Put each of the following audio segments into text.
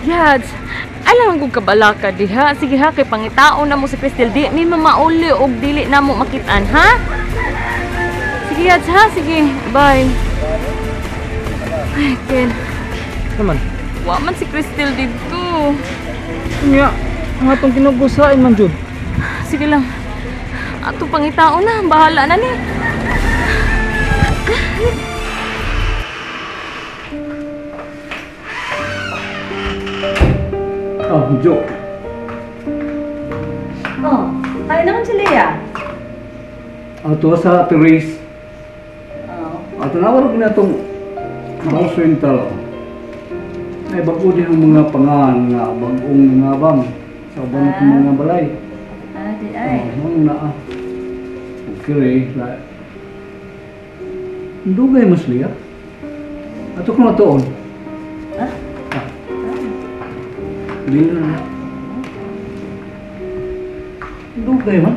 Yads, alam kong kabalaka diha. Sige ha, kay pangitaon na mo si Crystal. Di mi mamauli og dili na mo makitaan, ha? Sige, Yads, ha? Sige, bye. Ay, Ken. Naman? Wa man si Crystal dito. Nga, ang atong kinugusain man, Jud. Sige lang. Atong pangitaon na. Bahala na ni. Oh, joke. Oh, kaya naman si Lea. Ato sa Therese. Oh. Ato na wala na itong house rental. Ay, bago din ang mga pangan nga bagong nangabang sa ubang mga balay. Ah, di ay. Oh, mga naa. Okay, la. Dugay mas Lea. Ato ko na toon. Ha? Ah. Di na. Dugay man.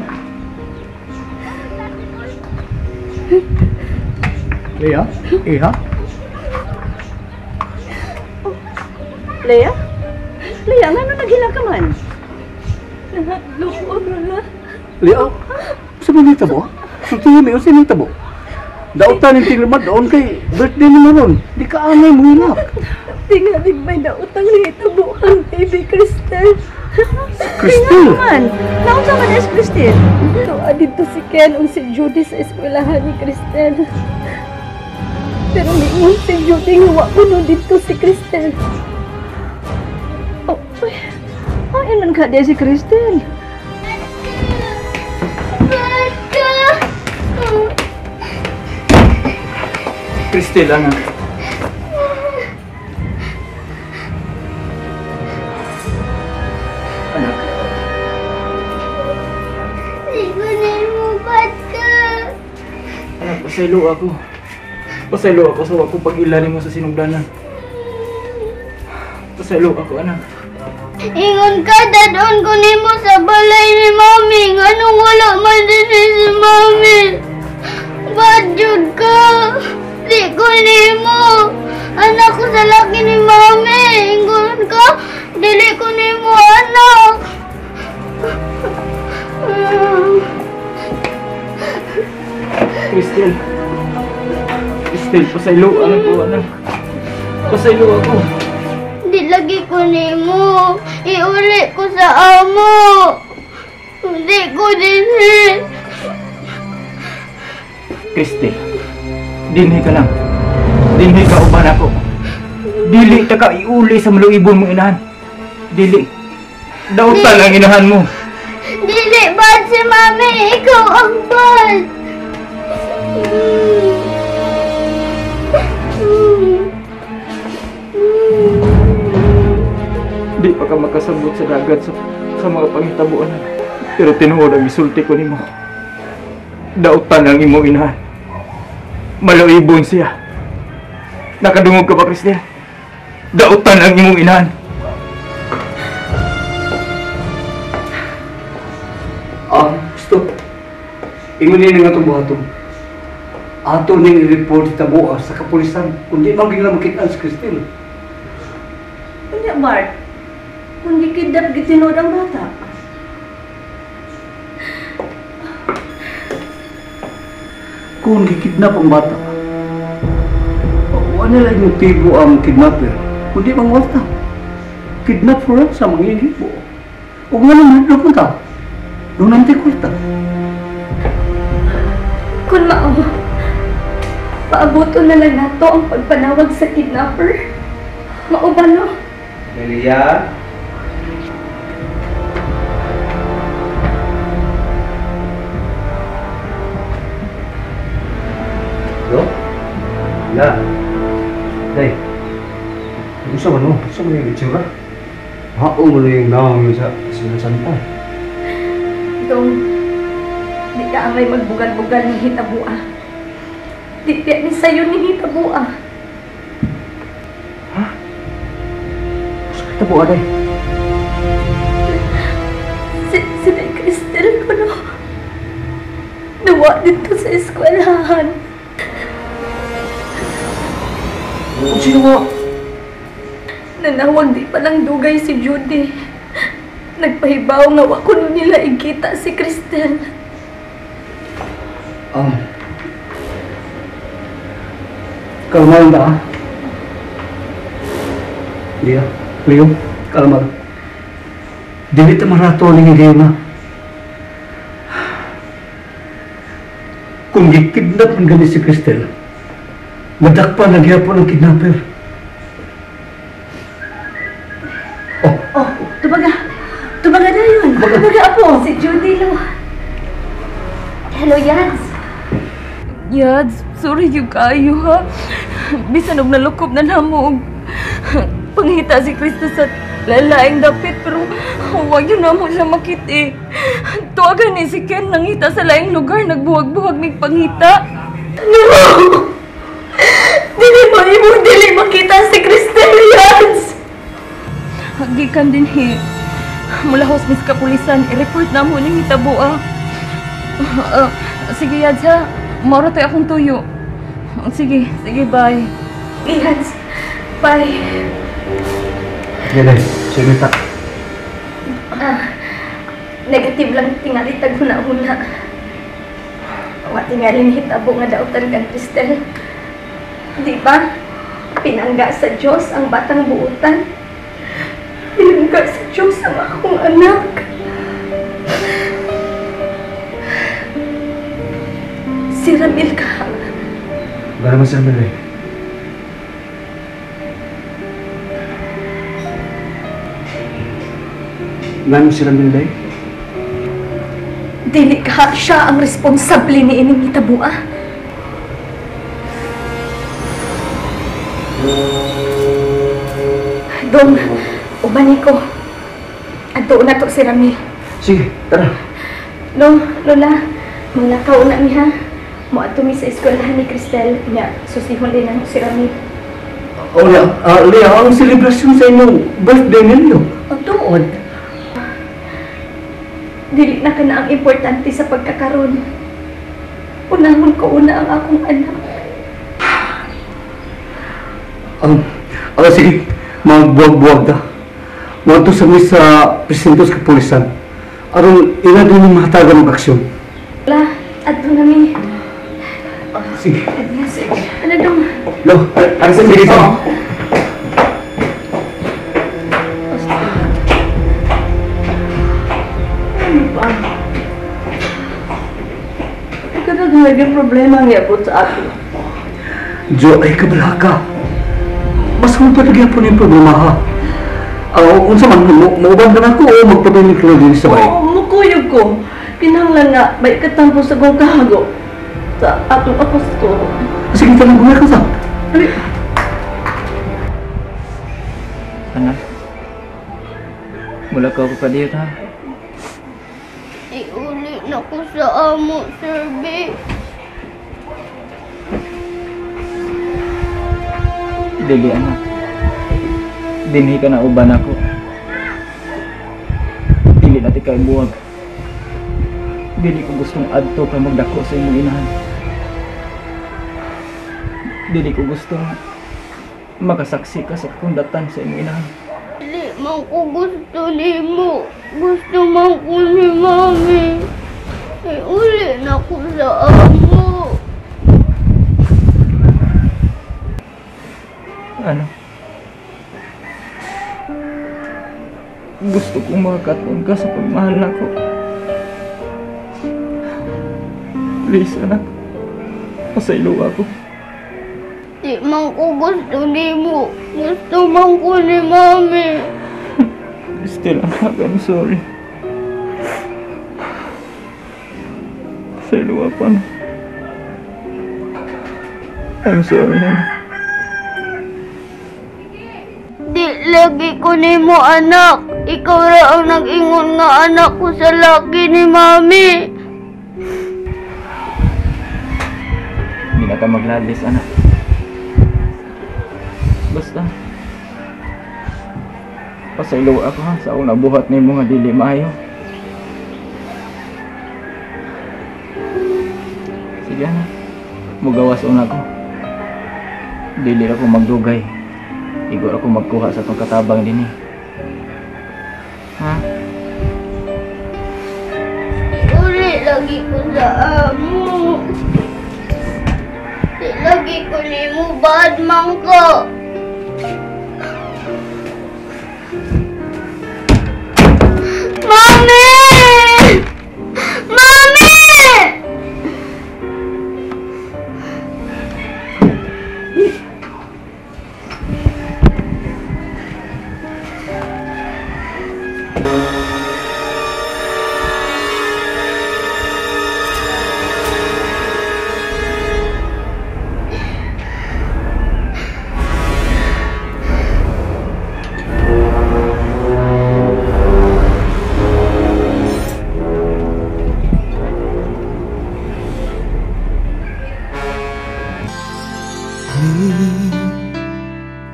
Lea? Iha? Lea? Lea, ngano naghila ka man? Nahadlok na. Lea, sa mga tabo? Sultihin mo, sa mga tabo? Dautan yung tinglamad doon kay birthday ni Maron. Di ka angay mo hilak. Tingalig may dautang nahitabo ang baby Crystal. Crystal? Man, naunsa man is Crystal? Tuwa dito si Ken o si Judy sa eskwelahan ni Crystal. Pero mingon si Judy nga wa kuno dito si Crystal. Oh, uy. Ay, man ka si Crystal. Crystal, anak. Anak. Anak, pasaylo ako. Pasaylo ako sa wako pag-ilali mo sa sinugdanan. Pasaylo ako, anak. Ingon ka, dadon ko nimo sa balay ni Mami. Nganong wala man din si Mami? Bad jud ka. Di ko nimo. Anak ko sa laki ni Mami. Ingon ka, dili ko nimo anak. Crystal. Crystal, pasaylo anak ko, anak. Pasaylo ako. Di lagi ko nimo. Iuli ko sa amo. Di ko dinhi. Crystal, dinhi ka lang. Dinhi ka uban ako. Dili ta ka iuli sa maluibon mong inahan. Dili. Dautan ang inahan mo. Dili bad si Mami. Ikaw ang bad. Di pa ka makasabot sa dagat sa mga pangitabuan. Pero tinuod ang isulti ko nimo. Dautan ang imong inahan. Maluibon siya. Nakadungog ka ba, Crystal? Dautan ang imong inahan. Ah, stop. Ingon niya nga itong buhaton. Ato niyang i-report sa tabuas sa kapulisan. Kundi maging makitaan si Crystal. Kunya, Bart. Kung gikidnap gitinood ang bata. Kung gikidnap ang bata, wala lang motibo ang kidnapper. Kundi mangwarta. Kidnap for ransom ang iyang hibo. O nga naman, doon ta. Doon nanti kwarta. Kung mao, paabuto na lang nato ang pagpanawag sa kidnapper. Mao ba, no? Delia? No? La. Day. Unsa man no? Unsa man yung itsura? Hao man yung naong sa Semana Santa. Dong, di ka angay magbugal-bugal ni hitabua. Di ni sayo ni hitabua. Ha? Unsa hitabua, day? Si Day Crystal ko no. Nawa dito sa eskwelahan. Sino mo? Nanawag di palang dugay si Judy. Nagpahibaw nga wa kuno nila igkita si Cristel. Kalma lang ba? Lia, Leo, kalma lang. Dili ta marato ning higayuna. Kung gikidnap man gani si Cristel, madakpa na gyapon ang kidnapper. Oh, tubaga. Tubaga na yun. Tubaga ako. Si Judy lo. Hello, Yads. Yads, sorry yung kaayo ha. Bisan og nalukob na namo og pangita si Cristel sa lalaing dapit, pero huwag yun namo siya makita eh. Tuwagan ni si Ken nangita sa laing lugar, nagbuwag-buwag mig pangita. No! Dili mo imong dili makita si Cristel, Yads! Gikan din he. Mula mis kapulisan, i-report na mo ning hitabo ah. Sige Yads ha, maura tayo akong tuyo. Sige, sige, bye. Yads, bye. Sige, day. Sige, ta. Negative lang tingali tag huna-huna. Wa tingali hitabo nga dautan kang Cristel. Di ba? Pinangga sa Diyos ang batang buutan. Pinangga sa Diyos ang akong anak. Si Ramil ka. Gano'n man si Ramil eh. Gano'n si Ramil day? Dili ka siya ang responsable ni ining hitabua. Dong, uban ko. Adto na to si Ramil. Sige, tara. Lo, Lola, manglakaw na mi ha. Moadto mi sa eskwelahan ni Cristel nya susihon din namo si Ramil. Oh, Lea, ang selebrasyon sa inyong birthday ninyo. Ang tuod. Dili na ka na ang importante sa pagkakaron. Unahon ko una ang akong anak. Sige, magbuwag-buwag na. Moadto sa mi sa presinto sa kapulisan. Aron ila din yung mahatagan ng aksyon. La, adto na mi. Sige. Sige. Ano dong? Lo, ano sa sige ito? Ano ba? Kadaghagang problema ang iabot sa ato. Jo, ay kabalaka. Mas mapalagyan po na yung problema ha. Unsa man, mauban ka na ako o magpabiling ka na din sa bahay? Oo, mukuyog ko. Kinahanglan nga, may katampo sa kong kahago sa atong apostol. Sige, tanong ko ka sa. Ay. Anak, mula ka ako pa dito ha. Iuli na ko sa amo, Sir B. Dili, anak. Dinhi ka na uban ako. Dili na ti kay buwag. Dili ko gustong adto ka magdako sa imong inahan. Dili ko gustong makasaksi ka sa kundatan sa imong inahan. Dili man ko gusto nimo. Gusto man ko ni Mami. Iuli na ko sa amo. Ano? Gusto kong makakatuon ka sa pagmahal nako. Please, anak. Pasaylo ako. Di man ko gusto nimo. Gusto man ko ni Mami. Still, anak, I'm sorry. Pasaylo ako, anak. I'm sorry, anak. Di lagi ko nimo, anak. Ikaw ra ang nag-ingon nga anak ko sa laki ni Mami. Hindi na ka maglalis, anak. Basta, pasaylo ako ha, sa akong nabuhat nimo nga dili maayo. Sige anak, mugawas una ko. Dili ako magdugay. Igor ako magkuha sa atong katabang dinhi. Ha? Uli lagi ko sa amo. Di lagi ko nimo, bad man ko. Mami! Mami!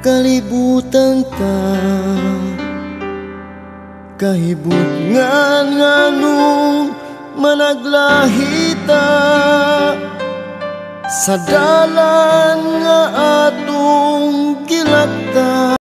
Kalibutan ta kahibutngan nganong managlahita sa dalan nga atong gilaktan.